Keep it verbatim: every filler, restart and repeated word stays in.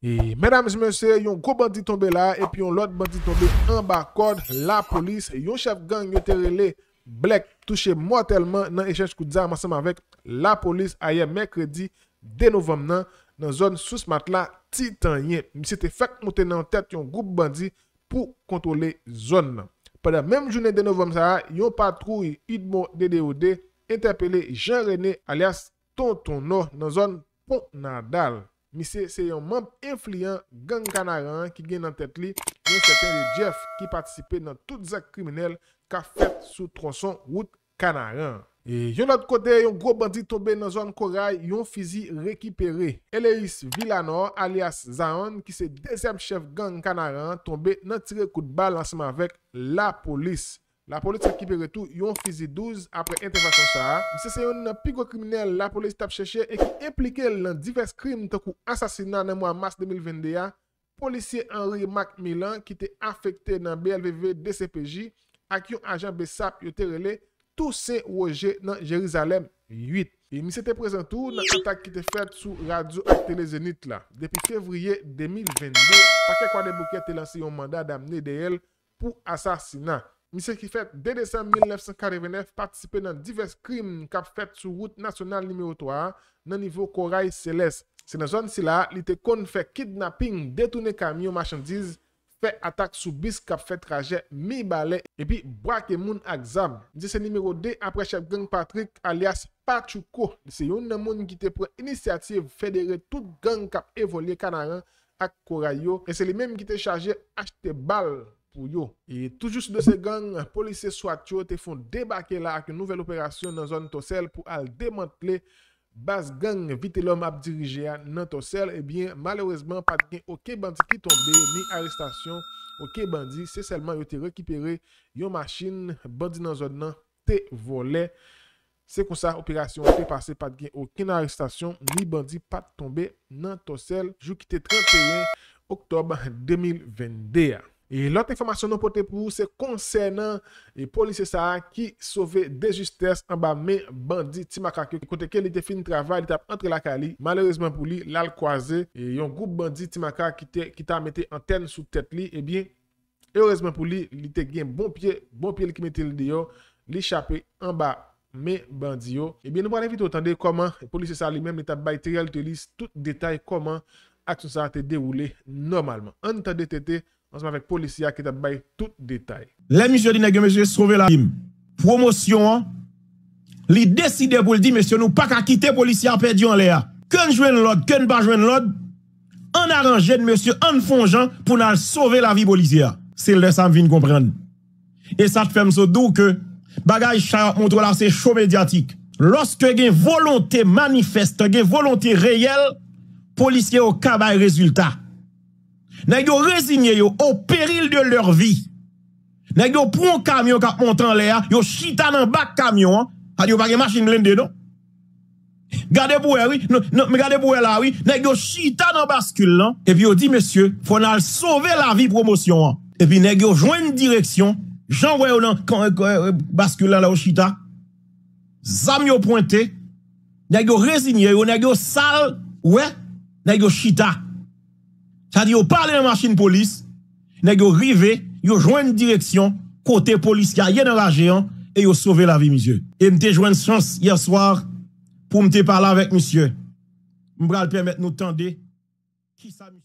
E medam e mesye, yon gwo bandi tonbe la epi yon lòt bandi tonbe anba kòd lapolis. Yon chèf gang yo te rele Black touche mòtèlman nan echanj kout zam ansanm avèk lapolis ayè mèkredi de novanm nan, nan zòn Sous Matla, Titanyen. Misye te fèk moute nan tèt yon gwoup bandi pou kontwole zòn nan. Pandan menm jounen de novanm sa a, yon patwouy UDMO de de o de entèpele Jean René alyas Tonton Nò nan zòn Pon Nadal. Misye se yon manm enfliyan gang Kanaran an ki gen nan tèt li yon sèten Jeff ki patisipe nan tout zak kriminèl k ap fèt sou twonson wout Kanaran. E yon lòt kote, yon gwo bandi tonbe nan zòn Koray, yon fizi rekipere. Eleis Villanor, alyas Zayon, ki se dezyèm chèf gang Kanaran an, tonbe nan tire kout bal ansanm avèk lapolis. Lapolis rekipere tou yon fizi douz apre entèvansyon sa a. Misye se youn nan pi gwo kriminèl lapolis t ap chèche e ki enplike l nan divès krim tankou asasina nan mwa mas de mil vennde a, polisye Henri Macmillan ki te afekte nan B L V V D C P J ak yon ajan BSAP yo te rele Toussaint Roger nan Jerizalèm uit. E misye te prezan tou nan atak ki te fèt sou radyo ak tele Zenith la. Depi fevriye de mil vennde, Pakè Kwadèboukè te lanse yon manda damne dèyè l pou asasina. Misye ki fèt de desanm mil nèf san katrevenèf patisipe nan divès krim k ap fèt sou wout nasyonal nimewo twa a nan nivo Koray Selès. Se nan zòn sila a li te konn fè kidnaping, detounen kamyon machandiz, fè atak sou bis k ap fè trajè Mibalè epi brake moun ak zam. Misye se nimewo de apre chèf gang Patrick alyas Patchouko. Li se youn nan moun ki te pran inisyativ federe tout gang k ap evolye Kanaran ak Koray yo, e se li menm ki te chaje achte bal pou yo. E toujou sou dosye gang, polisye swat yo te fè yon debake la ak yon nouvèl operasyon nan zòn Tòsèl pou al demantle baz gang Vitelhomme ap dirije a nan Tòsèl. Ebyen, malerezman, pa t gen okenn bandi ki tonbe, ni arestasyon okenn bandi, se sèlman yo te rekipere yon machin bandi nan zòn nan te vòlè. Se konsa operasyon an te pase, pa t gen okenn arestasyon, ni bandi pa t tonbe nan Tòsèl, jou ki te tranteyen oktòb de mil vennde a. E lòt enfòmasyon nou pote pou ou, se konsènan e polisye sa a ki sove de justès anba men bandi Ti Makak yo, kote ke li te fin travay, li t ap antre lakay li. Malerezman pou li, l al kwaze e yon gwoup bandi Ti Makak ki te, ki ta mete antèn sou tèt li. Ebyen, erezman pou li, li te gen bon pye, bon pye l ki mete l deyò, li chape anba men bandi yo. Ebyen, nou pral envite w tande kòman polisye sa a li menm, li t ap bay T R L T L I S tout detay kòman aksyon sa a te dewoule nòmalman. Ann tande T T ansanm avèk polisye a ki t ap bay tout detay. Lè misye di nèg yo, mesye, sove lavi m, pwomosyon an, li deside pou l di, mesye, nou pa ka kite polisye a pèdi anlè a. Ke n jwenn lòd, ke n pa jwenn lòd, ann aranje n, mesye, ann fè yon jan pou n al sove lavi polisye a. Se lè sa a m vin konprann. E sa k fè m sot di w ke bagay sa yo ap montre w la se cho medyatik. Lòske gen volonte manifès, gen volonte reyèl, polisye yo ka bay rezilta. Nèg yo rezinye yo au péril de leur vie. Nèg yo pran yon kamyon k ap monte anlè a, yo chita nan bak kamyon an. Sa di yo pa gen machin blende non. Gade pou wè wi, non, non, men gade pou wè la wi, nèg yo chita nan baskil lan, epi yo di, mesye, fò n al sove lavi pwomosyon an. Epi nèg yo jwenn direksyon, jan w wè yo nan kan- kan- baskil lan la yo chita, zam yo pwente, nèg yo rezinye yo, nèg yo sal, wè, nèg yo chita. Sa di yo pa ale nan machin polis, nèg yo rive, yo jwenn direksyon kote polisye a ye nan raje an e yo sove lavi misye. E m te jwenn chans yè swa pou m te pale avèk misye. M pral pèmèt nou tande kisa misye